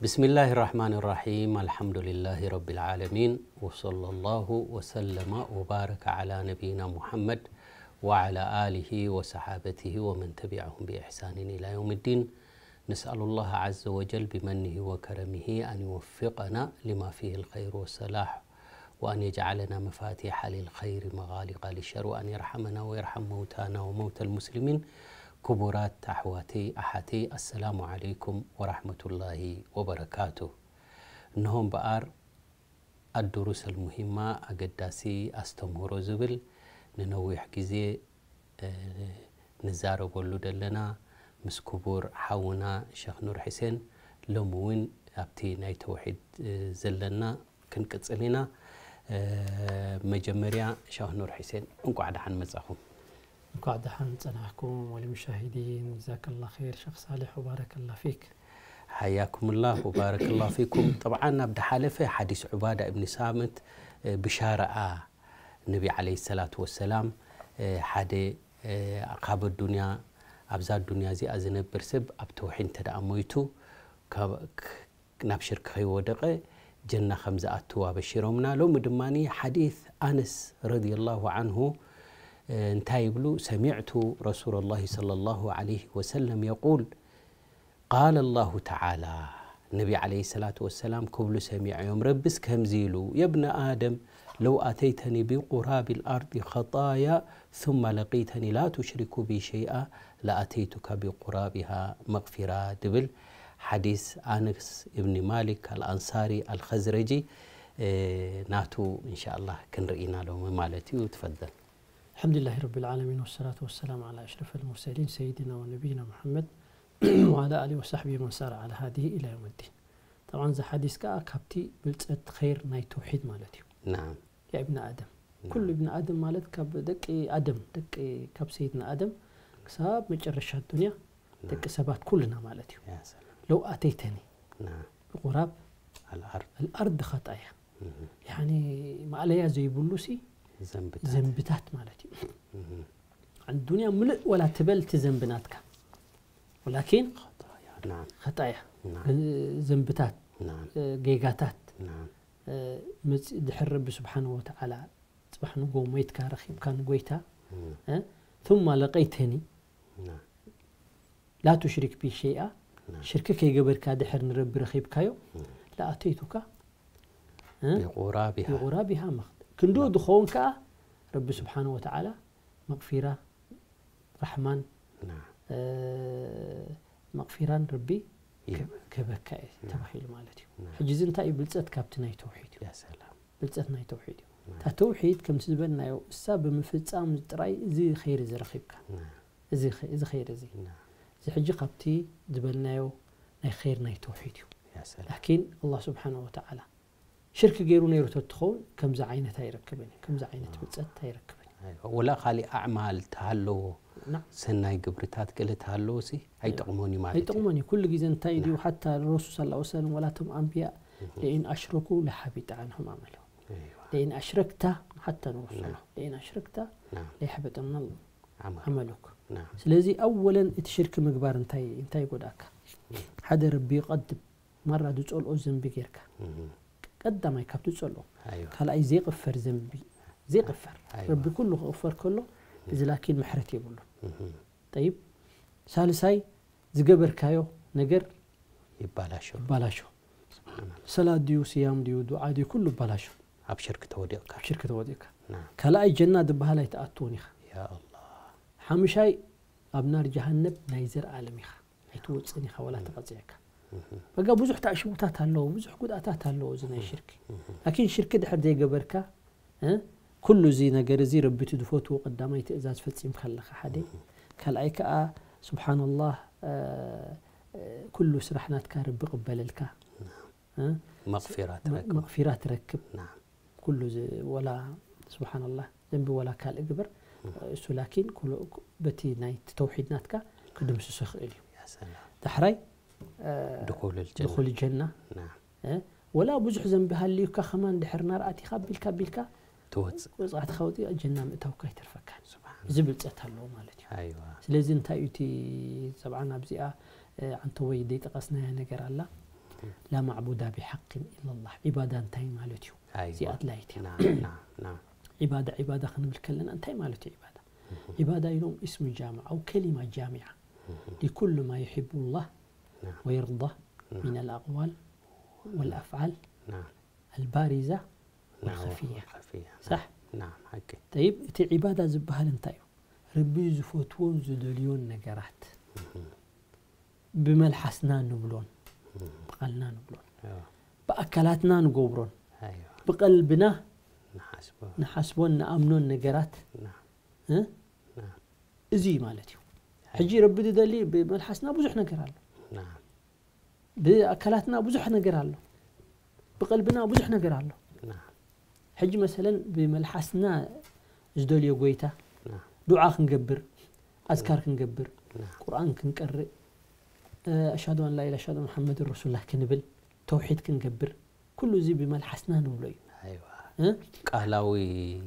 بسم الله الرحمن الرحيم. الحمد لله رب العالمين. وصلى الله وسلم وبارك على نبينا محمد وعلى آله وصحابته ومن تبعهم بإحسان إلى يوم الدين. نسأل الله عز وجل بمنه وكرمه أن يوفقنا لما فيه الخير والصلاح، وأن يجعلنا مفاتيح للخير مغالق للشر، وأن يرحمنا ويرحم موتانا وموتى المسلمين. ክቡራት ኣሕዋተይ ኣሓተይ፣ ኣሰላሙ ዓለይኩም ወራሕመቱላሂ ወበረካቱ። እንሆ እምበኣር ኣዱሩስ ኣልሙሂማ፣ ኣገዳሲ ኣስተምህሮ ዝብል ንነዊሕ ግዜ፣ እ፣ ንዛረበሉ ዘለና ምስ ክቡር ሓውና ሸኽ ኑር ሕሴን፣ ሎሚ እውን ኣብቲ ናይ ተውሒድ፣ እ፣ ዘለና ክንቅጽል ኢና። እ፣ መጀመርያ ሸኽ ኑር ሕሴን፣ እንቋዕ ደሓን መጻኹም። እንኳዕ ደሓን ጸናሕኩም ወልሙሻሂዲን። ጀዛከላ ኸይር ሸኽ ሳልሕ ወባረከላ ፊክ። ሓያኩምላህ ወባረከላ ፊኩም። ጠብዓን ኣብ ድሓለፈ ሓዲስ ዑባዳ እብኒ ሳምት፣ እ፣ ብሻረኣ ነቢ ዓለይሂ ሰላቱ ወሰላም፣ እ፣ ሓደ፣ እ፣ ካብ ኣዱንያ፣ ኣብዛ ኣዱንያ እዚኣ ዝነብር ሰብ ኣብ ተውሒድ እንተ ደኣ ሞይቱ፣ ካብ፣ ክ-፣ ናብ ሽርክ ከይወደቐ ጀና ከም ዝኣቱ ኣበሺሮምና። ሎሚ ድማ ሓዲስ ኣነስ ረዲየላሁ ዓንሁ፣ እ፣ እንታይ ይብሉ? ሰሚዕቱ ረሱለላሂ ሰለላሁ ዓለይሂ ወሰለም የቁል፣ ቃለ ላሁ ተዓላ፣ ነቢ ዓለይሂ ሰላቱ ወሰላም ክብሉ ሰሚዐዮም። ረቢስ ከምዚ ኢሉ፣ የብነ ኣደም ለው ኣተይተኒ ቢቁራቢ ልኣርዲ ኸጣያ ثم ለቂተኒ ላ ቱሽሪኩ ቢ ሸይኣ ለኣተይቱካ ቢቁራቢሃ መቕፊራ፣ ድብል ሓዲስ ኣነስ እብኒ ማሊክ ኣልኣንሳሪ ኣልኸዝረጂ፣ እ፣ ናቱ እንሻኣላህ ክንርኢ ኢና ሎሚ ማለት እዩ። ትፈደል። الحمد لله رب العالمين والصلاة والسلام على أشرف المرسلين سيدنا ونبينا محمد وعلى آله وصحبه ومن سار على هديه إلى يوم الدين. طبعا እዚ ሓዲስ ከኣ ካብቲ ብልጸት ኸይር ናይ ተውሒድ ማለት እዩ። ናም። ያ እብኒ ኣደም። ናም። ኩሉ እብኒ ኣደም ማለት ካብ ደቂ ኣደም፣ ደቂ፣ ካብ ሰይድና ኣደም ክሳብ መጨረሻ ዱንያ ናም። ደቂ ሰባት ኩልና ማለት እዩ። ያ ሰላም። ለው ኣተይተኒ ናም። ብቁራብ ኣልኣርድ። ኣልኣርድ ኸጣያ። እህ። ያኒ ማእለያ ዘይብሉ ሲ ዘንብታት። ዘንብታት ማለት እዩ። እህ። ኣዱንያ ምልእ ወላ ትበል እቲ ዘንቢ ናትካ። ወላኪን ኸጣያ። ናም። ኸጣያ። ናም። ዘንብታት፣ ናም። እ፣ ጌጋታት፣ ናም። እ፣ መጽ-፣ ድሕር ረቢ ስብሓንሁ ወተዓላ ጽባሕ ንጎ ሞይትካ ረኺብካ ንጎይታ፣ እም። እ፣ ثم ለቀይተኒ ናም። ላ ቱሽሪክ ቢ ሸይኣ፣ ናም። ሽርክ ከይገበርካ ድሕር ንረቢ ረኺብካዮ፣ እም። ለኣተይቱካ፣ እ፣ ቢቁራቢሃ። ቢቁራቢሃ መኽድ-፣ ክንድኡ ናም። ዝኸውን ከኣ ረቢ ስብሓንሁ ወተዓላ መቕፊራ፣ ራሕማን፣ ናም። እ፣ መቕፊራን ረቢ ይህብ። ክህበካ እዩ ናም። ተባሂሉ ማለት እዩ። ናም። ሕጂ እዚ እንታይ እዩ? ብልጸት ካብቲ ናይ ተውሒድ እዩ። ያ ሰላም። ብልጸት ናይ ተውሒድ እዩ። ናም። እታ ተውሒድ ከምቲ ዝበልናዮ እሳ ብምፍጻም ጥራይ እዚ ኸይሪ እዚ ረኺብካ። ናም። እዚ ኸ-፣ እዚ ኸይሪ እዚ። ናም። እዚ ሕጂ ካብቲ ዝበልናዮ ናይ ኸይር ናይ ተውሒድ እዩ። ያ ሰላም። ላኪን ኣላህ ስብሓንሁ ወተዓላ ሽርክ ገይሩ ነይሩ ተትኸውን ከምዚ ዓይነት ኣይረክብን እዩ። ከምዚ ዓይነት ብልጸት ኣይረክብን እዩ። ኣይዋ፣ ወላ ካሊእ ኣዕማል ተሃለዎ፣ ናም። ሰናይ ግብርታት ገለ ተሃለዎ ሲ ኣይጠቕሞን እዩ ማለት እዩ። ኣይጠቕሞን እዩ። ኩሉ ግዜ እንታይ እዩ? ናም። ሓታ ረሱል ሰለላሁ ዐለይሂ ወሰለም ወላ እቶም ኣንብያ እህ። ለኢን ኣሽረኩ ለሓቢጠ ዐንሁም ዐመሉሁም። ኣይዋ። ለኢን ኣሽረክታ ሓታ ንረሱል ናም። ለኢን ኣሽረክታ ናም። ለየሕበጠና ዓመሉ። ዓመሉክ። ናም። ስለዚ ኣወለን እቲ ሽርክ ምግባር እንታይ፣ እንታይ ይጎድኣካ? እም። ሓደ ረቢ ይቐድም ማራ ዝጸልኦ ዘንቢ ጌርካ። እም። ቀዳማይ ካብ ትጸልኦ። ኣይዋ። ካልኣይ ዘይቕፈር ዘንቢ። ዘይቕፈር። ኣይዋ። ረቢ ኩሉ ክቕፈር ከሎ፣ እም። እዚ ላኪን ምሕረት የብሉን። እም። ጠይብ፣ ሳልሳይ ዝገበርካዮ ነገር ይባላሾ። ይባላሾ። ስብሓንላህ። ሰላት ድዩ፣ ስያም ድዩ፣ ዱዓ ድዩ፣ ኩሉ ይባላሾ። ኣብ ሽርክ ተወዲቕካ። ኣብ ሽርክ ተወዲቕካ። ናም። ካልኣይ ጀና ዝበሃል ኣይትኣትዎን ኢኻ። ያ ኣላህ። ሓምሻይ ኣብ ናር ጀሃነብ ናይ ዘርኣለም ኢኻ። ኣይትወፅእን ኢኻ፣ ወላ እም። ተቐፂዕካ። እህ። በቃ ብዙሕ ተኣሽሙታት ኣለዎ፣ ብዙሕ ጉድኣታት ኣለዎ እዚ ናይ እህ። ሽርክ። እህ። ላኪን ሽርክ ድሕር ዘይገበርካ፣ እ፣ ኩሉ እዚ ነገር እዚ ረቢ እቲ ዝፈትዎ ቀዳማይ ትእዛዝ ፈጺምካ ኣለኻ፣ ሓደ። እህ። ካልኣይ ከኣ፣ ስብሓንላህ፣ እ፣ እ፣ ኩሉ ስራሕ ናትካ ረቢ ቅበለልካ። ናም። እ? መቕፊራ መ-፣ ትረክብ። መቕፊራ ትረክብ። ናም። ኩሉ ዝ-፣ ወላ፣ ስብሓንላህ፣ ዘንቢ ወላ ካልእ ግበር፣ እህ። እሱ ላኪን ኩሉ፣ በቲ ናይ ተውሒድ ናትካ ክድምስሶ ይኽእል እዩ። ያ ሰላም። ዳሕራይ፣ እ፣ ድኹሉል ጀና። ድኹል ጀና። ናም። እ፣ ወላ ብዙሕ ዘንቢ ሃልዩካ ከማን ድሕር ናር ኣቲኻ ቢልካ ቢልካ ትወጽእ። ወጻዕትኻ ወጺኣ ጀና ምእታውካ ኣይተርፈካን። ስብሓን። እዚ ብልጸት ኣለዎ ማለት እዩ። ኣይዋ። ስለዚ እንታይ እዩ እቲ፣ ጠብዓን ኣብዚኣ፣ እ፣ ዓንተወይ ዘይጠቐስናያ ነገር ኣላ። لا معبود بحق إلا الله. ዒባዳ እንታይ ማለት እዩ? ኣይዋ። እዚኣ ኣድላይት እያ። ናም ናም ናም ዒባዳ ዒባዳ ክንብል ከለና እንታይ ማለት እዩ ዒባዳ? ዒባዳ ኢሎም እስሙ ጃምዓ ኣው ከሊማ ጃሚዓ لكل ما يحب الله ናም ويرضى من الأقوال والأفعال ናም البارزة ናም والخفية. خفية. صح؟ ናም ሓቂ طيب፣ እቲ ዒባዳ ዝበሃል እንታይ እዩ? ረቢ ዝፈትዎን ዝደልዮን ነገራት ብመልሓስና ንብሎን ብቓልና ንብሎን ኣይዋ። ብኣካላትና ንገብሮን ኣይዋ። ብቐልብና ንሓስቦ ንሓስቦን ንኣምኖን ነገራት ናም እ? ናም እዚ ማለት እዩ። ሕጂ ረቢ ዝደሊ ብመልሓስና ብዙሕ ነገር ኣሎ፣ ናም ብኣካላትና ብዙሕ ነገር ኣሎ፣ ብቐልብና ብዙሕ ነገር ኣሎ። ናም ሕጂ መሰለን ብመልሓስና ዝደልዮ ጎይታ ናም ዱዓ ክንገብር፣ ኣዝካር ክንገብር፣ ናም ቁርኣን ክንቀርእ፣ ኣሽሃዱ ኣን ላኢላ ኣሽሃዱ መሓመድ ረሱሉላህ ክንብል፣ ተውሒድ ክንገብር፣ ኩሉ እዚ ብመልሓስና ንብሎ እዩ። ኣይዋ። እ? ቃላዊ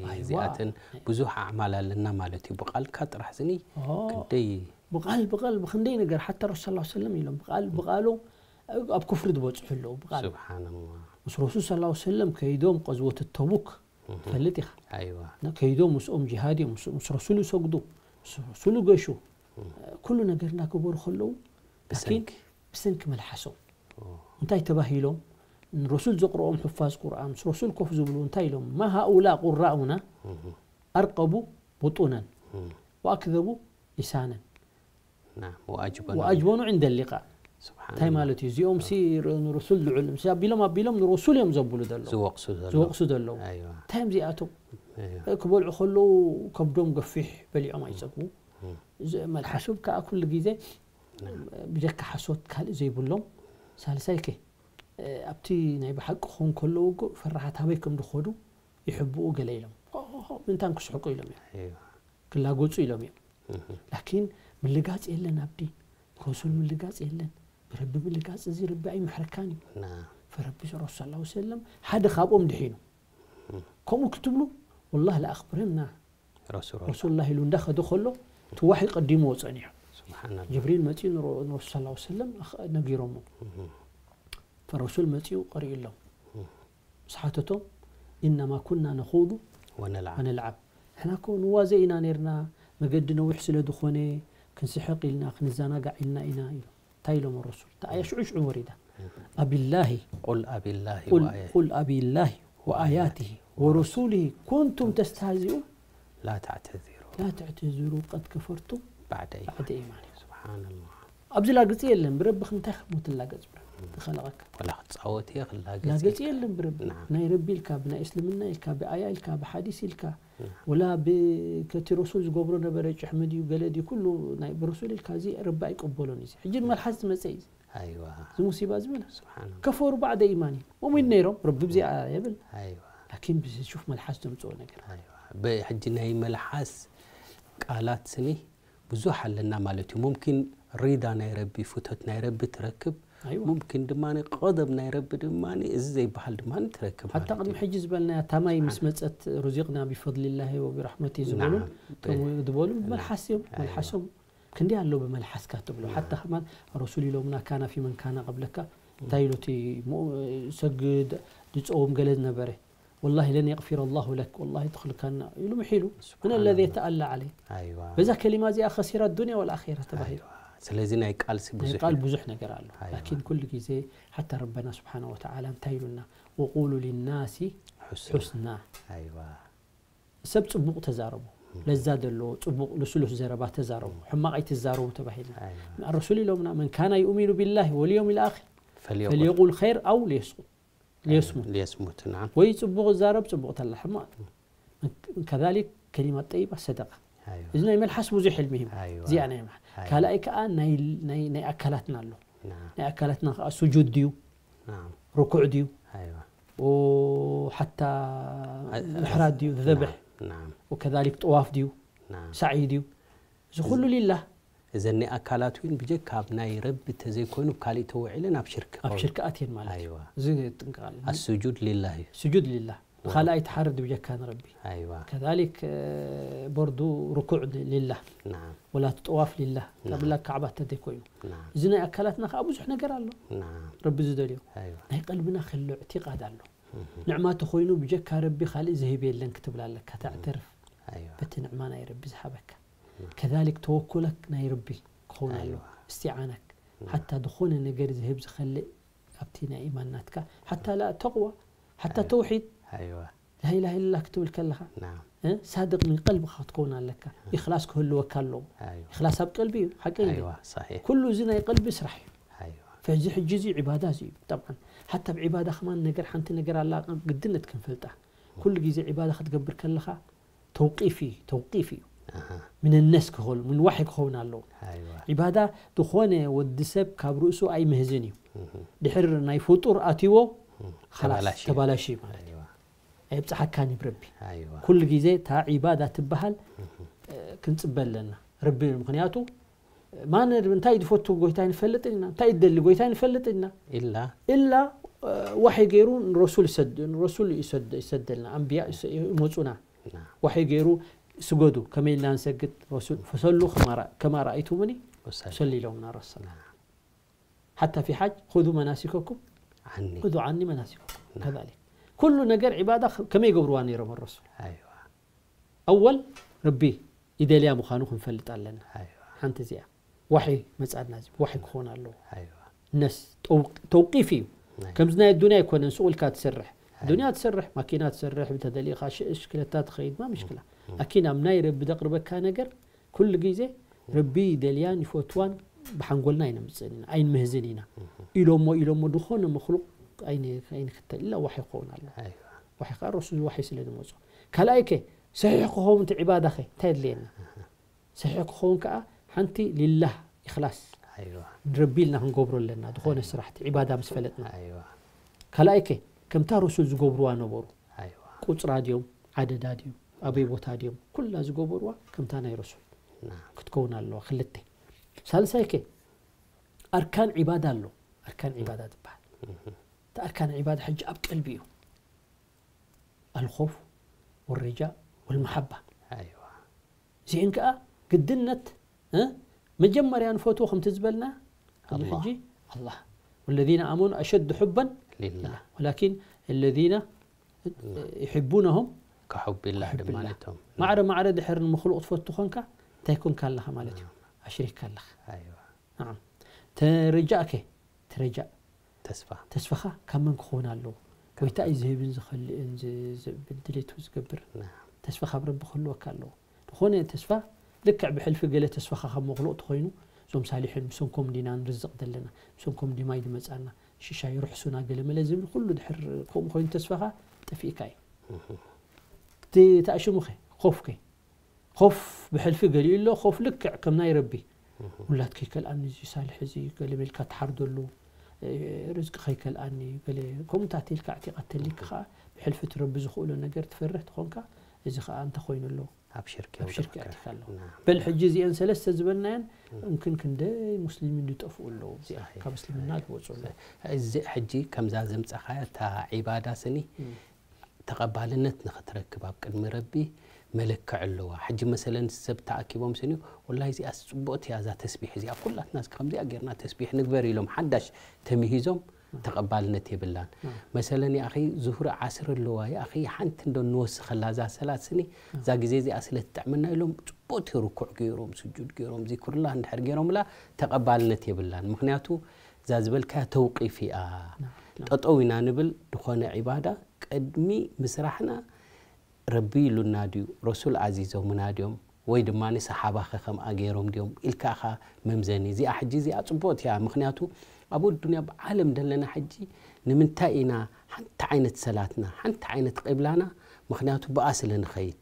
ኣይዋ። እዚኣተን ብዙሕ ኣዕማል ኣለና ማለት እዩ። ብቓልካ ጥራሕ ዝኒ ኦ፣ ክንደይ ብቓል ብቓል ብክንደይ ነገር ሓታ ረሱል ሰለላሁ ዐለይሂ ወሰለም ኢሎም ብቓል ብቓሉ ኣብ ኩፍሪ ዝበፅሑ ኣለዉ። ብቓል ስብሓንላህ ምስ ረሱል ሰለላሁ ዐለይሂ ወሰለም ከይዶም ቀዝወት ተቡክ ትፈልጥ ኢኻ። ኣይዋ። እና ከይዶም ምስኦም ጂሃድ እዮም፣ ምስ- ምስ ረሱል ይሰግዱ፣ ምስ ረሱል ይገሹ፣ ኩሉ ነገር እናገበሩ ከለዉ ላኪን ብሰንኪ ብሰንኪ መልሓሶም ኦ፣ እንታይ ተባሂሎም? ንረሱል ዘቕርኦም ሑፋዝ ቁርኣን ምስ ረሱል ኮፍ ዝብሉ እንታይ ኢሎም? ما هؤلاء قراؤنا أرقب بطونا وأكذب لسانا ናም ወኣጅበኑ وأجبن عند اللقاء። ስብሓንላህ እንታይ ማለት እዩ? እዚኦም ሲ ንረሱል ልዑል ምስ ኣቢሎም ኣቢሎም ንረሱል እዮም ዘብሉ ዘለዉ ዝወቕሱ ዘለዉ ዝወቕሱ ዘለዉ። ኣይዋ። እንታይ እዮም እዚኣቶም? ኣይዋ። ክበልዑ ከለዉ ከብዶም ገፊሕ በሊዖም ኣይፀግቡ። እዚ መልሓሶም ከዓ ኩሉ ግዜ ብጀካ ሓሶት ካልእ ዘይብሎም። ሳልሳይ ከ ኣብቲ ናይ ብሓቂ ክኾን ከለዉ እኮ ፈራሓት ኣበይ ከም ዝኸዱ ይሕብኡ ገለ ኢሎም። ሆ፣ ሆ፣ ሆ፣ ምንታን ክስሕቁ ኢሎም እዮም። ኣይዋ። ክላገጹ ኢሎም እዮም። ላኪን ምልጋጽ የለን ኣብ ዲን። ረሱል ምልጋጽ የለን። ብረቢ ምልጋጽ እዚ ረቢ ኣይምሕረካን እዩ። ና ፈረቢ ረሱል ሰለላሁ ዐለይሂ ወሰለም ሓደ ካብኦም ድሒኑ። ከምኡ ክትብሉ ወላሂ ለኣኽብረና ረሱል ረሱሉላህ ኢሉ እንዳኸደ ከሎ እቲ ዋሒ ቀዲምዎ ጸኒሑ። ስብሓንላህ ጅብሪል መጺኡ ንረ- ንረሱል ሰለላሁ ዐለይሂ ወሰለም ኣኽ- ነጊሮሞ። ፈረሱል መጺኡ ቀሪኡሎም። ምስ ሓተቶም ኢነማ ኩና ነኹዱ ወነልዓ ወነልዓብ። ንሕና እኮ ንዋዘ ኢና ነርና፣ መገዲ ነዊሕ ስለ ዝኾነ ክንስሕቕ ኢልና ክንዘናጋዕ ኢልና ኢና ኢሉ። እንታይ ኢሎም ረሱል? እታ ኣያ ሽዑ ሽዑ ወሪዳ። ኣቢላሂ ቁል ኣቢላሂ ቁል ወኣየ ቁል ኣቢላሂ ወኣያቲሂ ወረሱሊሂ ኩንቱም ተስተህዚኡን ላ ተዕተዚሩ ላ ተዕተዚሩ ቀድ ከፈርቱም ባዕደይ ባዕደ ኢማኒኩም። ስብሓንላህ ኣብዚ ላግጺ የለን። ብረቢ እንታይ ክትሞት ላገጽ ብረ ተኸለቐካ ወላ ክጻወት እየ ክላገጽ ላገጽ እየ። የለን ብረቢ ናም። ናይ ረቢ ኢልካ ብናይ እስልምና ኢልካ ብኣያ ኢልካ ብሓዲስ ኢልካ ወላ ብ- ከቲ ረሱል ዝገብሮ ነበረ ጭሕሚ ድዩ ገለ ድዩ ኩሉ ናይ ብረሱል ኢልካ እዚ ረቢ ኣይቀበሎን እዩ። ሕጂ ንመልሓስ ዝመጸ እዩ ኣይዋ እዚ ሙሲባ ዝብል ስብሓንላህ ከፈሩ ባዕደ ኢማን እዩ ሙእሚን ነይሮም ረቢ ብዚኣ የብል ኣይዋ ላኪን ብዝሹፍ መልሓስ ዘምፅኦ ነገር ኣይዋ ብሕጂ ናይ መልሓስ ቃላት ስኒ ብዙሕ ኣለና ማለት እዩ። ሙምኪን ሪዳ ናይ ረቢ ፍቶት ናይ ረቢ ትረክብ ኣይዋ ሙምኪን ድማ ቀደብ ናይ ረቢ ድማ እዚ ዘይበሃል ድማ ትረክብ ሓታ ቅድሚ ሕጂ ዝበልናያ ታማይ ምስ መፀት ሩዚቅና ቢፈድሊላሂ ወቢራሕመቲ ዝበሉ ናዓም። ከምኡ ዝበሉ መልሓስ እዮም ኣይዋ። መልሓሶም ክንዲ ኣሎ ብመልሓስካ ትብሎ ሓታ ከማን ረሱል ኢሎምና ካና ፊ መን ካና ቀብለካ እንታይ ኢሉ እቲ ሞ- ሰግድ ድፀውም ገለ ነበረ ወላሂ ለን የቅፊረ ላሁ ለክ ወላሂ ትኽልካና ኢሉ ምሒሉ ምን ለዚ የተኣላ ዓለይ ኣይዋ በዛ ከሊማ እዚኣ ከሲራ ዱንያ ወልኣኺራ ተባሂሉ ኣይዋ ስለዚ ናይ ቃልሲ ናይ ብዙሕ ቃል እዩ። ብዙሕ ነገር ኣሎ ኣይዋ። ላኪን ኩሉ ግዜ ሓታ ረበና ስብሓን ወተዓላ እንታይ ኢሉና ወቁሉ ሊናሲ ሕሱ ሑስና ኣይዋ ሰብ ፅቡቕ ተዛረቡ ለዛ ዘለዎ ፅቡቕ ልስሉስ ዘረባ ተዛረቡ ሕማቕ ኣይትዛረቡ ተባሂልና ኣይዋ ረሱል ኢሎምና መን ካና ዩእሚኑ ቢላሂ ወልየውም ልኣኺር ፈልየቁል ፈልየቁል ኸይር ኣው ሊየስቁት ሊየስሙት ሊየስሙት ናም ወይ ፅቡቕ ዛረብ ፅቡቕ ተላ ሕማቕ ከዛሊክ ከሊማ ጠይባ ሰደቃ ኣይዋ እዚ ናይ መልሓስ ብዙሕ ዕልሚ ሂብ ኣይዋ እዚኣ ናይ መልሓስ ኣይዋ ካልኣይ ከዓ ናይ ናይ- ናይ ኣካላትና ኣሎ ናም ናይ ኣካላትና ከዓ ስጁድ ድዩ ናም ርኩዕ ድዩ ኣይዋ ሓታ ምሕራድ ድዩ ዘብሕ ናም ወከዛሊክ ጠዋፍ ድዩ ናም ሳዒ ድዩ እዚ ኩሉ ሊላህ እዘን ናይ ኣካላት እውን ብጀካ ኣብ ናይ ረቢ ተዘይኮይኑ ካልእ ተውዒለን ኣብ ሽርክ ኣብ ሽርክ ኣትየን ማለት እዩ ኣይዋ እዚ ጥንቃል ኣስጁድ ሊላህ እዩ ስጁድ ሊላህ ካልኣይ ትሓርድ ብጀካ ንረቢ። ኣይዋ ከዛሊክ በርዱ ርኩዕ ሊላህ ናም ወላ ጥዋፍ ሊላህ ናም። ታብላ ካዕባ ተደይኮይኑ ናም እዚ ናይ ኣካላትና ከዓ ብዙሕ ነገር ኣሎ ናም ረቢ ዝደልዮ። ኣይዋ ናይ ቀልብና ክልዕ ቲቃድ ኣሎ። ንዕማ ተኾይኑ ብጀካ ረቢ ካልእ ዝህብ የለን ክትብል ኣለካ። ተዕተርፍ ኣይዋ በቲ ንዕማ ናይ ረቢ ዝሃበካ። ከዛሊክ ተወኩለክ ናይ ረቢ ክኸውን ኣሎ። ኣይዋ እስትዓነክ ሓታ ዝኾነ ነገር ዝህብ ዝኸልእ ኣብቲ ናይ ኢማን ናትካ ሓታ ላ ተቕዋ ሓታ ተውሒድ ኣይዋ ላኢላሃ ኢለላህ ክትብል ከለኻ ናም እ፣ ሳድቅ ምን ቀልብኻ ክትከውን ኣለካ። ኢኽላስ ክህልወካ ኣለዎ። ኣይዋ ኢኽላስ ኣብ ቀልቢ እዩ ሓቂ እንዲ ኣይዋ ሳሒሕ ኩሉ እዚ ናይ ቀልቢ ስራሕ እዩ። ኣይዋ ፈዚ ሕጂ እዚ ዒባዳ እዚ እዩ። ጠብዓን ሓታ ኣብ ዒባዳ ከማን ነገር ሓንቲ ነገር ኣላ ግድነት ክንፈልጣ። ኩሉ ግዜ ዒባዳ ክትገብር ከለኻ ተውቂፍ እዩ ተውቂፍ እዩ። ኣሃ ምን ነስ ክኸውን ምን ዋሒ ክኸውን ኣለዎ። ኣይዋ ዒባዳ ዝኾነ ወዲ ሰብ ካብ ርእሱ ኣይምህዝን እዩ። እህ ድሕር ናይ ፍጡር ኣትዎ ኻላስ ተባላሽዩ። ተባላሽዩ ማለት እዩ። ኣይዋ ኣይብፅሓካን እዩ ረቢ። ኣይዋ ኩሉ ግዜ እታ ዒባዳ ትበሃል እ፣ ክንፅበ ኣለና። ረቢ ምክንያቱ ማን እንታይ ዝፈቱ ጎይታ ይንፈልጥ ኢና እንታይ ይደሊ ጎይታ ይንፈልጥ ኢና። ኢላ ኢላ እ፣ ዋሒ ገይሩ ንረሱል ይሰድ- ንረሱል ይሰድ- ይሰደልና ኣንብያ ይሰ- ይመፁና ና ዋሒ ገይሩ ስገዱ ከመይ ኢልና ንሰግድ ረሱል ፈሰሉ ከማ ራ- ከማ ረኣይቱሙኒ ወሰል ሰሊ ኢሎምና ረሱል ሓታ ፊ ሓጅ ኹዙ መናሲከኩም ዓኒ ኹዙ ዓኒ መናሲከኩም ከዛሊክ ኩሉ ነገር ዒባዳ ከ- ከመይ ይገብርዋ ነይሮም ረሱል ኣይዋ ኣወል ረቢ ይደልያ ምዃኑ ክንፈልጥ ኣለና። ኣይዋ ሓንቲ እዚኣ ዋሒ መጻና እዚ ዋሒ ክኾን ኣለዎ። ኣይዋ ነስ ተውቅ- ተውቂፍ እዩ። ናይ ከምዚ ናይ ዱንያ ኣይኮነን ሱቕ ኢልካ ትሰርሕ ዱንያ ትሰርሕ ማኪና ትሰርሕ ብተደሊኻ ሽ- ሽክለታ ትኸይድ ማ ምሽክላ ላኪን ኣብ ናይ ረቢ ዘቕርበካ ነገር ኩሉ ግዜ ረቢ ይደልያን ይፈትዋን ብሓንጎልና ኣይነምፅእን ኢና ኣይንምህዝን ኢና ኢሎሞ ኢሎሞ ዝኾነ መክሉቅ ኣይን- ኣይንክተል ኢላ ዋሒ ክኸውን ኣለዎ። ኣይዋ ዋሒ ከዓ ረሱል ዋሒ ስለ ዝመፁ ካልኣይ ከ ሰሒሕ ክኸውን እቲ ዒባዳ ኸ እንታይ የድልየና? ሰሒሕ ክኸውን ከዓ ሓንቲ ሊላህ ኢኽላስ ኣይዋ ንረቢ ኢልና ክንገብሮ ኣለና ዝኾነ ስራሕቲ ዒባዳ ምስ ፈለጥና ኣይዋ ካልኣይ ከ ከምታ ረሱል ዝገብርዋ ነበሩ ኣይዋ ቁፅራ ድዮም ዓደዳ ድዮም ኣበይ ቦታ ድዮም ኩላ ዝገበርዋ ከምታ ናይ ረሱል ና ክትከውን ኣለዋ ክልተ ሳልሳይ ከ ኣርካን ዒባዳ ኣሎ ኣርካን ዒባዳ ትበሃል እቲ ኣርካን ዒባዳ ሕጂ ኣብ ቀልቢ እዩ ኣልኾፍ ወረጃ ወልመሓባ ኣይዋ እዚአን ከዓ ግድነት እ፣ መጀመርያ ንፈትዎ ከምቲ ዝበልና ኣላህ። ሕጂ ኣላህ ወለዚነ ኣመኑ ኣሸዱ ሑበን ሊላ ወላኪን ለዚነ ይሕቡነሁም ከሑብ ኢላ ድማ ነቶም ማዕረ ማዕረ ድሕር ንምክልቕ ትፈቱ ኮንካ እንታይ ኮንካ ኣለኻ ማለት እዩ ኣሽሪካ ኣለኻ ኣይዋ ናዓም ተረጃእከ ተረጃእ ተስፋ ተስፋኻ ካብ መን ክኸውን ኣለዎ ጎይታ እዩ ዝህብን ዝኸልእን ዝ- ዝ- ብድሌቱ ዝገብር ና ተስፋ ካብ ረቢ ክህልወካ ኣለዎ ዝኾነ ተስፋ ልክዕ ብሕልፊ ገለ ተስፋኻ ካብ መኽሉቕ ተኾይኑ እዞም ሳሊሕን ብሰንኮም ዲና ንርዝቕ ዘለና ብሰንኮም ዲማይ ድመፃና ሽሻ ይርሕሱና ገለ መለ ዝብል ኩሉ ድሕር ከምኡ ኮይኑ ተስፋኻ ጠፊእካ እዩ እቲ ተኣሽሙኸ ኮፍከ ኮፍ ብሕልፊ ገሊኡ ኣሎ ኮፍ ልክዕ ከም ናይ ረቢ ውላድ ከይከልኣኒ እዚ ሳልሕ እዚ ገለ ሜልካ ትሓርደሉ ርዝቂ ከይከልኣኒ ገለ ከምኡታት ኢልካ ዕቲቓት ተሊካ ከዓ ብሕልፊ እቲ ረቢ ዝኽእሎ ነገር ትፈርህ ትኾንካ እዚ ከዓ እንተኾይኑ ኣሎ ኣብ ሽርክ ኣብ ሽርክ የውድቐካ። ኣቲካ ኣለዎ ና በል ሕጂ እዚአን ሰለስተ ዝበልናየን እምክን ክንደይ ሙስሊሚን ዝጠፍኡ ኣለዉ እዚኣ ካብ እስልምና ዝወፁ ኣለዉ እዚ ሕጂ ከምዛ ዘምፀኻያ እታ ዒባዳ ስኒ ተቐባልነት ንኽትረክብ ኣብ ቅድሚ ረቢ መለክዕ ኣለዋ ሕጂ መሰለን ሰብ ተኣኪቦም ስኒ ወላ እዚኣ ፅቡቕቲ እያ እዛ ተስቢሕ እዚኣ ኩላትና እስኪ ከምዚኣ ጌርና ተስቢሕ ንግበር ኢሎም ሓዳሽ ተምሂዞም ተቐባልነት የብላን መሰለን ያኺ ዙሁር ዓስር ኣለዋ ያኺ ሓንቲ እንዶ ንወስኸላ እዛ ሰላት ስኒ እዛ ግዜ እዚኣ ስለ ትጥዕመና ኢሎም ፅቡቕቲ ርኩዕ ገይሮም ስጁድ ገይሮም ዚክሩላ እንድሕር ገይሮምላ ተቐባልነት የብላን ምክንያቱ እዛ ዝበልካያ ተውቂፍ እያ ጠጠው ኢና ንብል ዝኾነ ዒባዳ ቅድሚ ምስራሕና ረቢ ኢሉና ድዩ ረሱል ኣዚዞምና ድዮም ወይ ድማ ሰሓባኸ ከምኣ ገይሮም ድዮም ኢልካ ኢኻ መምዘኒ እዚኣ ሕጂ እዚኣ ፅቡቕቲ እያ ምክንያቱ ኣብ ኣዱንያ ብዓለም ዘለና ሕጂ ንምንታይ ኢና ሓንቲ ዓይነት ሰላትና ሓንቲ ዓይነት ቂብላና ምክንያቱ ብኣ ስለ ንኸይድ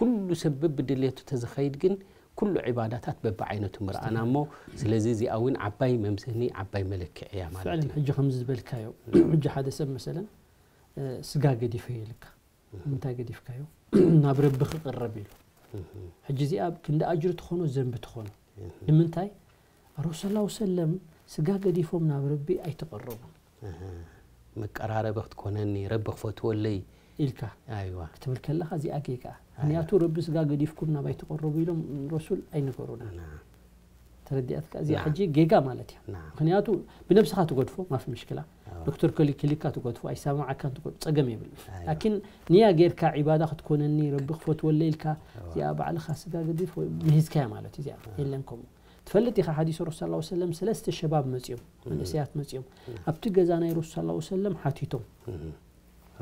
ኩሉ ሰብ በብድሌቱ ተዝኸይድ ግን ኩሉ ዒባዳታት በብዓይነቱ ምርኣና እሞ ስለዚ እዚኣ እውን ዓባይ መምዘኒ ዓባይ መለክዕ እያ ማለት ፍዕለን እዩ ሕጂ ከምዚ ዝበልካዮ ሕጂ ሓደ ሰብ መሰለን ስጋ ገዲፈ ይልካ ንምንታይ ገዲፍካዮ ናብ ረቢ ክቅረብ ኢሉ ሕጂ እዚኣ ክንዲ ኣጅሪ ትኾኖ ዘንቢ ትኾኖ ንምንታይ ረሱል ላ ሰለም ስጋ ገዲፎም ናብ ረቢ ኣይተቀረቡን መቀራረቢ ክትኮነኒ ረቢ ክፈትወለይ ኢልካ ኣይዋ ክትብል ከለኻ እዚኣ ጌጋ። ምክንያቱ ረቢ ስጋ ገዲፍኩም ናባይ ትቐረቡ ኢሎም ረሱል ኣይነገሩና። ና ተረዲኣትካ? እዚኣ ናም። ሕጂ ጌጋ ማለት እያ። ናም። ምክንያቱ ብነብስኻ ትገድፎ ማፊ ምሽክላ ኣዋ። ዶክተር ከሊ- ክሊካ ትገድፎ ኣይሰማዓካን ትገድፎ ጸገም የብሉ። ኣይዋ። ላኪን ንያ ጌርካ ዒባዳ ክትኮነኒ ረቢ ክፈትወለይ ኢልካ ኣዋ። እዚኣ ባዕልኻ ስጋ ገዲፍ ወይ ምሂዝካያ ማለት እዩ። እዚኣ የለን ከምኡ ትፈልጥ ኢኻ። ሓዲስ ረሱል ሰለላሁ ዐለይሂ ወሰለም ሰለስተ ሸባብ መጺኦም መንእሰያት መጺኦም ኣብቲ ገዛ ናይ ረሱል ሰለላሁ ዐለይሂ ወሰለም ሓቲቶም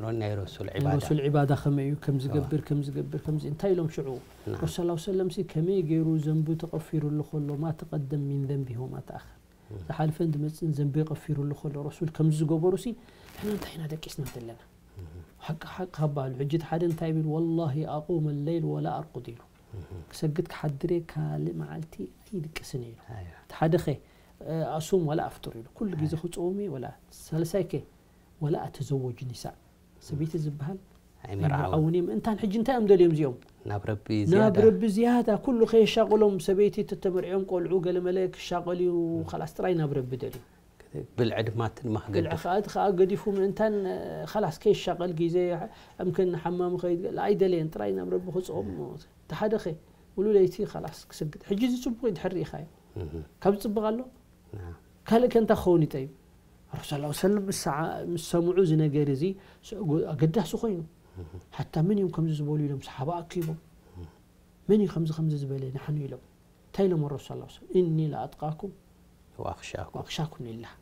ሮን ናይ ረሱል ናይ ዒባዳ ረሱል ዒባዳ ከመይ እዩ ከም ዝገብር ከም ዝገብር ከምዚ እንታይ ኢሎም ሽዑ ናም። ረሱል ሰለላሁ ዐለይሂ ወሰለም ሲ ከመይ ገይሩ ዘንቡ ተቐፊሩሉ ከሎ ማ ተቀደም ሚን ዘንቢ ወማ ተኣኸር ዝሓልፈን ዝመፅእን ዘንቢ የቐፊሩሉ ከሎ ረሱል ከምዚ ዝገበሩ ሲ ንሕና እንታይ ኢና ደቂስና ዘለና ሓቂ ሓቂ ካብ በሃሉ ሕጂ እቲ ሓደ እንታይ ቢሉ ወላሂ ኣቁም ለይል ወላ ኣርቁድ ኢሉ ክሰግድ ክሓድር እየ ካልእ መዓልቲ ኣይድቅስን እየ ኢሉ ኣይዋ እቲ ሓደ ኸ ኣሱም ወላ ኣፍጥር ኢሉ ኩሉ ግዜ ክፅውም እየ ወላ ሳልሳይ ከ ወላ ኣተዘወጅ ኒሳ ሰበይቲ ዝበሃል ኣይምርዓውን ኣይምርዓውን እዮም ምእንታን ሕጂ እንታይ እዮም ደልዮም እዚኦም ናብ ረቢ ናብ ዝያዳ ረቢ ዝያዳ ኩሉ ከየሻቕሎም ሰበይቲ ተተመርዕዮም ቆልዑ ገለመለ ክሻቐል እዩ ካላስ ጥራይ ናብ ረቢ ደልዩ ብልዒ ድማ እቲ ድማ ብልዒ ክገድፍ ከዓ እቲ ከዓ ገዲፉ ምእንታን እ፣ ካላስ ከይሻቐል ግዜ እምክን ሓማም ከይድ ኣይደለየን ጥራይ ናብ ረቢ ክፅኦም እቲ ሓደ ኸ ሙሉ ለይቲ ካላስ ክሰግድ ሕጂ እዚ ፅቡቅ እዩ ድሕር ርኢኻዮ እህ፣ ካብ ዝፅብቕ ኣሎ ና- ካልእ ከ እንታይ ክኸውን ይጠይብ ረሱል ላ ሰለም ምስ ሰዓ- ምስ ሰምዑ እዚ ነገር እዚ ስ- ጎ- ኣገዳሲ ኮይኑ ሓታ መን እዮም ከምዚ ዝበሉ ኢሎም ሰሓባ ኣኪቦም መን እዩ ከምዚ ከምዚ ዝበለ ንሓኑ ኢሎም እንታይ ኢሎም ረሱል ላ እኒ ለኣጥቃኩም ወኣኽሻኩም ወኣኽሻኩም ሊላህ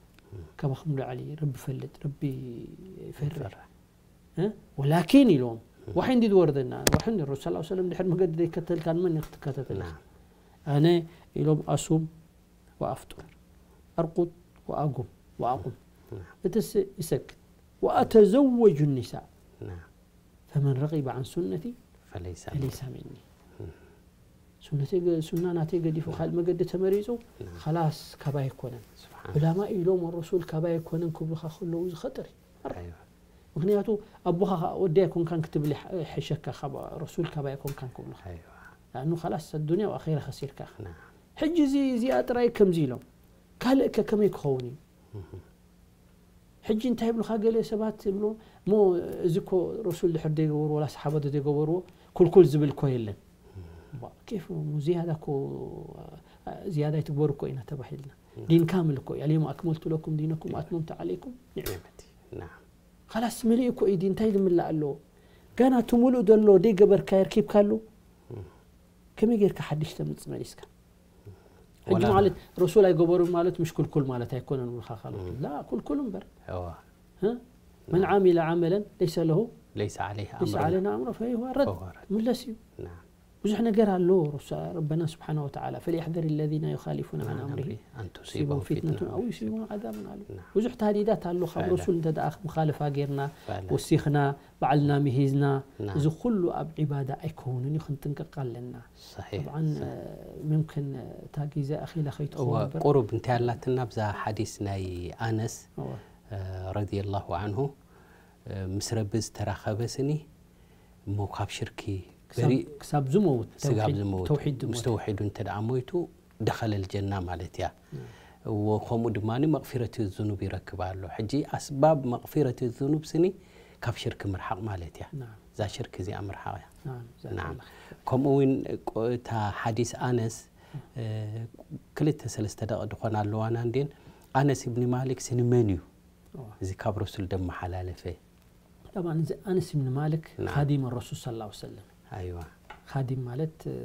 ካባኹም ልዓሊ ረቢ ፈልጥ ረቢ ይፈርሕ እ? ወላኪን ኢሎም ዋሒ እንዲ ዝወርደና ዋሒ ረሱል ላ ሰለም ድሕር መገዲ ዘይከተልካ ንመን ክትከተተል ና ኣነ ኢሎም ኣሱም ወኣፍጡር ኣርቁድ ወኣጉም ወኣቁም እትስ ይሰግድ ወኣተዘወጁ ኒሳ ና ፈመን ረቂበ ዓን ሱነቲ ፈለይሳ ፈለይሳ ሚኒ ሱነተይ ገ- ሱና ናተይ ገዲፉ ካልእ መገዲ ተመሪፁ ና ኸላስ ካባይ ኣይኮነን ስብሓን ዑላማ ኢሎም ረሱል ካባይ ኣይኮነን ክብሉኻ ከለዉ ዝኸጥር እዩ ኣይዋ ምክንያቱ ኣቦኻ ከዓ ወዲ ኣይኮንካን ክትብል ይሕ- ይሕሸካ ካብ ረሱል ካባይ ኣይኮንካን ክብሉኻ ኣይዋ لأنه خلاص الدنيا وأخيرا خسيرك ና ሕጂ እዚ እዚኣ ጥራይ ከምዚ ኢሎም ካልእ ከ ከመይ ክኸውን እዩ ሕጂ እንታይ ይብሉካ ገለ ሰባት ይብሉ እሞ እዚ እኮ ረሱል ድሕር ዘይገበርዎ ወላ ሰሓባ ዘይገበርዎ ኩልኩል ዝብል እኮ የለን ባ- ኬፍ እሞ ዝያዳ እኮ ዝያዳ ይትግበሩ እኮ ኢና ተባሂልና ዲን ካምል እኮ እዩ اليوم أكملت لكم دينكم وأتممت عليكم نعمتي ና خلاص መሊኡ እኮ እዩ ዲን እንታይ ዝምላእ ኣለዎ ገና እቲ ሙሉእ ዘሎ ደይገበርካ የርኪብካ ኣሎ ከመይ ጌርካ ሓድሽ ተምፅእ መሊስካ ሕጂ ወላ- ማለት ረሱል ኣይገበሩን ማለት ምሽ ኩልኩል ማለት ኣይኮነን ብልካ ካልኦት ላ ኩልኩል እምበር እዋ እ? من عمل عملا ليس له ለይሰ ዓለይህ ليس ኣምሩና علينا أمره فهو رد فهو رد. ምለስ እዩ ና ብዙሕ ነገር ኣሎ ረሱ- ረበና ስብሓን ወተዓላ فليحذر الذين يخالفون عن أمره أن تصيبهم تصيبهم فتنة فتنة أو يصيبهم عذاب أليم نعم. ብዙሕ ታህዲዳት ኣሎ ካብ فعلا. ረሱል እንተ ደኣ ምኻልፋ ጌርና فعلا. ወሲኽና ባዕልና ምሂዝና نعم. እዚ ኩሉ ኣብ ዒባዳ ኣይከውንን እዩ ክንጥንቀቕ ኣለና صحيح طبعا ممكن እታ ግዜ ኣኺላ እዋ ከይትኸውን እምበር ቁሩብ እንታይ ኣላትና ብዛ ሓዲስ ናይ ኣነስ እዋ። ረዲየላሁ ዓንሁ ምስ ረቢ ዝተራኸበ ስኒ እሞ ካብ ሽርኪ ክሳብ- በሪእ ክሳብ ዝመውት ስጋብ ተውሒድ- ዝመውት ተውሒድ ምስ ዝሞት ተውሒዱ እንተ ደኣ ሞይቱ ደኸለል ጀና ማለት እያ ወከምኡ ድማ መቕፊረት ዝኑብ ይረክብ ኣሎ ሕጂ ኣስባብ መቕፊረት ዝኑብ ስኒ ካብ ሽርኪ ምርሓቕ ማለት እያ ናም፣ እዛ ሽርኪ እዚኣ ምርሓቕ እያ ናም፣ ዛት ናም ኣላህ። ከምኡ እውን ቆ- እታ ሓዲስ ኣነስ እ፣ ክልተ ሰለስተ ደቂ ድኾና ኣለዋና እንዴን ኣነስ እብኒ ማሊክ ስኒ መን እዩ እዋ። እዚ ካብ ረሱል ደመሓላለፈ طبعا እዚ ኣነስ ብን ማልክ ናም። ካዲም ረሱል ስለ ላ ሰለም ኣይዋ ካዲም ማለት እ፣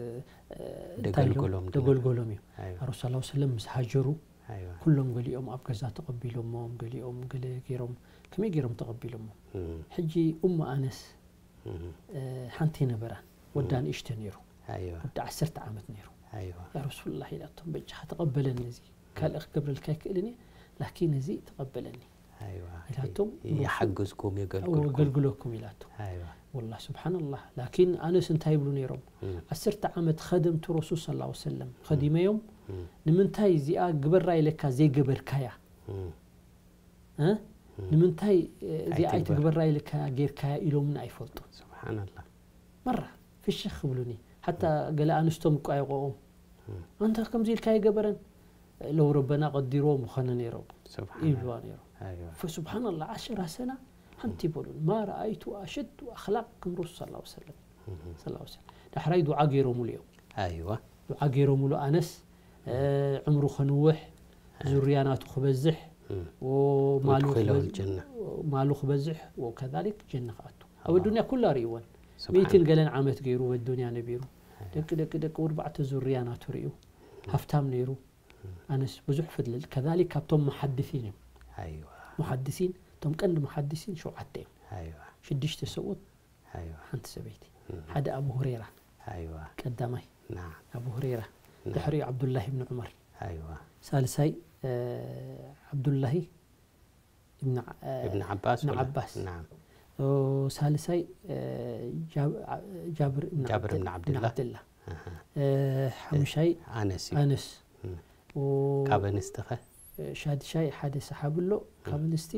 እ፣ ደገልገሎም እንታይ ኢሎም? ደገልገሎም እዩ ኣይዋ ረሱል ላ ሰለም ምስ ሃጀሩ ኣይዋ ኩሎም ገሊኦም ኣብ ገዛ ተቐቢሎሞም ገሊኦም ገለ ገይሮም ከመይ ገይሮም ተቐቢሎሞም እም፣ ሕጂ ኡም ኣነስ እም፣ እ፣ ሓንቲ ነበራን ወዳ ንእሽተ ነይሩ ኣይዋ ወዲ ዓሰርተ ዓመት ነይሩ ኣይዋ ያ ረሱሉላህ ኢላቶም በጃኻ ተቐበለኒ እዚ ካልእ ክገብረልካ ኣይክእልን እየ ላኪን እዚ ተቐበለኒ ኣይዋ ኢላቶም ይሓግዝኩም የገልግልኩም ኣገልግለኩም ኢላቶ ኣይዋ ወላ ስብሓንላህ ላኪን ኣነስ እንታይ ይብሉ ነይሮም እም፣ ዓሰርተ ዓመት ኸደምቲ ረሱል ስለ ላ ሰለም ኸዲመዮም እም፣ ንምንታይ እዚኣ ግበራ ኢለካ ዘይገበርካያ እም፣ እ? ንምንታይ እ፣ እዚኣ ኣይትግበር። ኣይትግበራ ኢለካ ጌርካያ ኢሎምና ኣይፈልጡን ስብሓንላህ መራ ፍሽኽ ክብሉኒ ሓታ ገለ ኣንስቶም ይቋየቆኦም ኣንተ ከምዚ ኢልካ ይገበረን ለው ረበና ቀዲርዎ ምኾነ ነይሮም ስብሓን ይብልዋ ነይሮም ኣይዋ فسبحان الله عشر سنة ኣንቲ ይበሉን ማ ረኣይቱ ኣሸዱ ኣኽላቅ ከም ረሱል ሰለላሁ ዐለይሂ ወሰለም። ሰለላሁ ዐለይሂ ወሰለም። ዳሕራይ ዱዓ ገይሮምሉ እዮም። ኣይዋ ዱዓ ገይሮምሉ ኣነስ እ፣ ዕምሩ ከንውሕ ዙርያ ናቱ ክበዝሕ እም። ወማሉ ወድኺለሁ ክበዝ- ልጀና። ማሉ ክበዝሕ ወከዛሊክ ጀና ክኣቱ ኣብ ኣላህ። ኣዱንያ ኩላ ርእይወን ስብሓን። ሚእትን ገለን ዓመት ገይሩ በዱንያ ነቢሩ ደቂ ደቂ ደቂ ወርባዕተ ዙርያ ናቱ ርእዩ ሃፍታም ነይሩ ኣነስ ብዙሕ ፍልል ከዛሊክ ካብቶም መሓድሲን እዮም ኣይዋ መሓድሲን እቶም ቀንዲ መሓድሲን ሸውዓተ እዮም ኣይዋ ሽዱሽተ ሰብኡት ኣይዋ ሓንቲ ሰበይቲ ሓደ ኣቡ ሁሬራ ኣይዋ ቀዳማይ ናም ኣቡ ሁሬራ ድሕሪኡ ዓብዱላህ ብን ዑመር ኣይዋ ሳልሳይ እ፣ ዓብዱላሂ እብን ዓ- እ፣ እብን ዓባስ እብን ወላ? ዓባስ ናም ኦ፣ ሳልሳይ እ፣ ጃብ- ዓ- ጃብር እብን ጃብር ዓብድ- እብን እብን ዓብድላ? ዓብድላ እ፣ ሓሙሻይ ኣነስ እዩ ኣነስ እም። ኦ፣ ካብ ኣንስቲ ኸ እ፣ ሻድሻይ ሓደ ሰሓቢ ኣሎ ካብ ኣንስቲ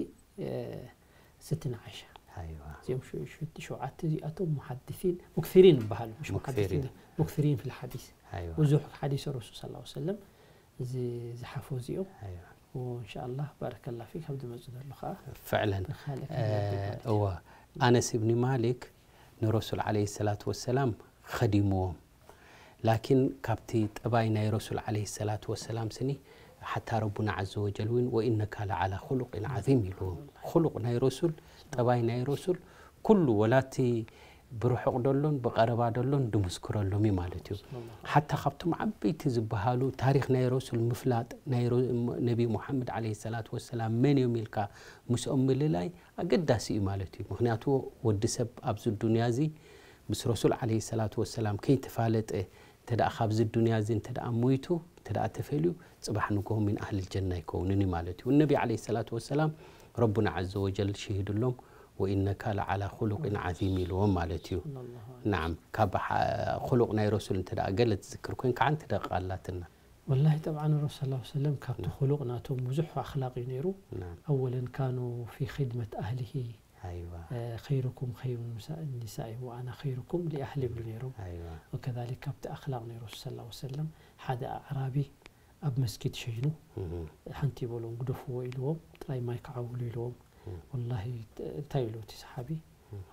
እ፣ ስትና ዓይሻ ኣይዋ እዚኦም ሸ- ሸ- ሸውዓተ እዚኣቶም ሙሓድሲን ሙክሲሪን ይበሃሉ مش ሙክሲሪን። محدثين مكثرين في الحديث ኣይዋ ብዙሕ ሓዲስ ረሱል ስ ሰለም እዚ ዝሓፎ እዚኦም ኣይዋ ወእንሻ ኣላህ ባረከላ ፊክ ካብ ዝመፁ ዘሎ ከዓ ፍዕለን ብካልእ እ፣ እወ ኣነስ እብኒ ማሊክ ንረሱል ዓለይሂ ሰላቱ ወሰላም ኸዲምዎም ላኪን ካብቲ ጠባይ ናይ ረሱል ዓለይሂ ሰላቱ ወሰላም ስኒ ሓታ ረቡና ዓዘ ወጀል እውን ወኢነካ ለዓላ ኹሉቅን ዓዚም ኢልዎም ኹሉቅ ናይ ረሱል ጠባይ ናይ ረሱል ኩሉ ወላቲ ብርሑቕ ደሎን ብቐረባ ደሎን ድምስክረሎም እዩ ማለት እዩ ሓታ ካብቶም ዓበይቲ ዝበሃሉ ታሪክ ናይ ረሱል ምፍላጥ ናይ ረ- ነቢ ሙሓመድ ዓለይሂ ሰላቱ ወሰላም መን እዮም ኢልካ ምስኦም ምልላይ ኣገዳሲ እዩ ማለት እዩ ምክንያቱ ወዲ ሰብ ኣብዚ ዱንያ እዚ ምስ ረሱል ዓለይሂ ሰላቱ ወሰላም ከይተፋለጠ እንተ ደኣ ካብዚ ዱንያ እዚ እንተ ደኣ ሞይቱ እንተ ደኣ ተፈልዩ ጽባሕ ንግሆ ሚን ኣህል ጀና ኣይከውንን እዩ ማለት እዩ ነቢ ዓለይሂ ሰላቱ ወሰላም ረቡና ዓዘ ወጀል ሽሂድሎም ወኢነካ ለዓላ ኹሉቅን ዓዚም ኢልዎም ማለት እዩ ሰለላሁ ዐለይሂ ናዓም ካብ ሓ- ኹሉቅ ናይ ረሱል እንተ ደኣ ገለ ትዝክር ኮይንካ ሓንቲ ደቂቃ ኣላትና ወላሂ ጠብዓን ረሱል ስ ሰለም ካብቲ ክሉቕ ናቶም ብዙሕ ኣኽላቕ እዩ ነይሩ ናም ኣወለን ካኑ ፊ ኺድመት ኣህሊሂ ኣይዋ ኸይሩኩም ኸይሩ ኒሳኢ ወኣና ኸይሩኩም ሊኣህሊ ይብሉ ነይሮም ኣይዋ ወከዛሊክ ካብቲ ኣኽላቕ ናይ ረሱል ስ ሰለም ሓደ ኣዕራቢ ኣብ መስጊድ ሸይኑ ሓንቲ ይበልዎም ግደፍዎ ኢልዎም ጥራይ ማይ ክዓውሉ ኢልዎም ወላሂ እንታይ ኢሉ እቲ ሰሓቢ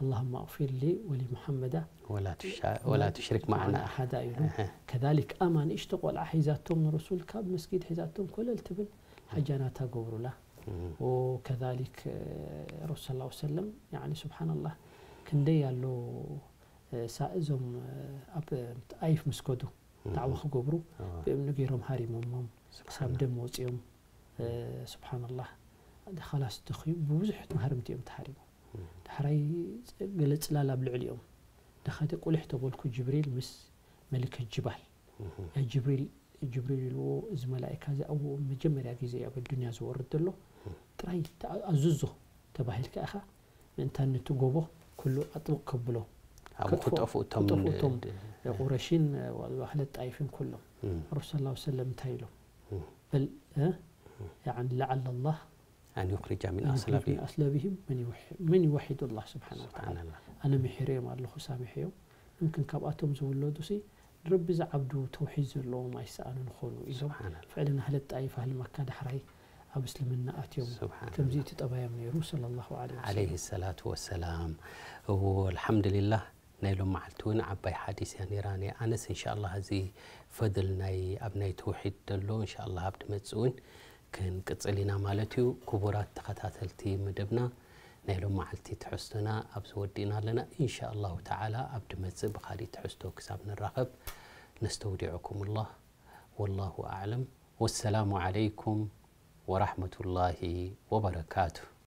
اللهم اغفر لي ولمحمد ولا تشرك معنا أحدا ኢሉ ከዛሊክ ኣማ ንእሽቶ ቆልዓ ሒዛቶም ንረሱል ካብ መስጊድ ሒዛቶም ኮለል ትብል ሓጃ ናታ ገብሩላ ወከዛሊክ ረሱል ስ ሰለም ስብሓንላህ ክንደይ ኣሎ እዞም ኣብ ጣይፍ ምስ ከዱ ዳዕዋ ክገብሩ ብእምኒ ገይሮም ሃሪሞሞም ክሳብ ደም ወፂኦም ስብሓንላህ ኻላስ ደኽዩ ብብዙሕ መሃርምቲ እዮም ተሃሪሞም ዳሕራይ ገለ ፅላል ኣብ ልዕሊኦም ደኸተ ቁልሕ ተበልኩ ጅብሪል ምስ መሊከ ጅባል ያ ጅብሪል ጅብሪል ኢልዎ እዚ መላእካ እዚ ኣብኡ መጀመርያ ግዜ ኣብ ኣዱንያ ዝወርድ ዘሎ ጥራይ ኣዝዞ ተባሂልካ ኢኻ ምእንታን ነቲ ጎቦ ኩሉ ኣጥብቕ ከብሎ ኣብኡ ክጠፍኡ እቶም ክጠፍኡ እቶም ቁረሽን ኣህለ ጣይፍን ኩሎም ረሱል ስ ሰለም እንታይ ኢሎም በል ለዓለ ላህ أن يخرج من من أصلابهم أصلابهم من يوحد من يوحد الله سبحانه وتعالى سبحان الله ኣነ ምሒረዮም ኣለኹ ሳሚሐዮም እምክን ካብኣቶም ዝውለዱ ሲ ንረቢ ዝዓብዱ ተውሒድ ዘለዎም ኣይሰኣኑን ይኾኑ ኢሎም سبحان الله ፍዕልን ኣህለ ጣይፍ ኣህሊ መካ ዳሕራይ ኣብ እስልምና ኣትዮም سبحان ከምዚ الله እቲ ጠባዮም ነይሩ صلى الله عليه وسلم عليه الصلاة والسلام والحمد لله ናይ ሎም መዓልቲ እውን ዓባይ ሓዲስ እያ ነይራ ናይ ኣነስ እንሻ ኣላህ እዚ ፈድል ናይ ኣብ ናይ ተውሒድ ደሎ እንሻ ኣላህ ኣብ ድመፅእ እውን ክንቅፅል ኢና ማለት እዩ ክቡራት ተኸታተልቲ መደብና ናይ ሎም መዓልቲ ትሕዝቶና ኣብዚ ወዲእና ኣለና እንሻ ኣላሁ ተዓላ ኣብ ድመፅእ ብካሊእ ትሕዝቶ ክሳብ ንራኸብ ነስተውዲዐኩም ላህ ወላሁ ኣዕለም ወሰላሙ ዓለይኩም ወራሕመቱላሂ ወበረካቱ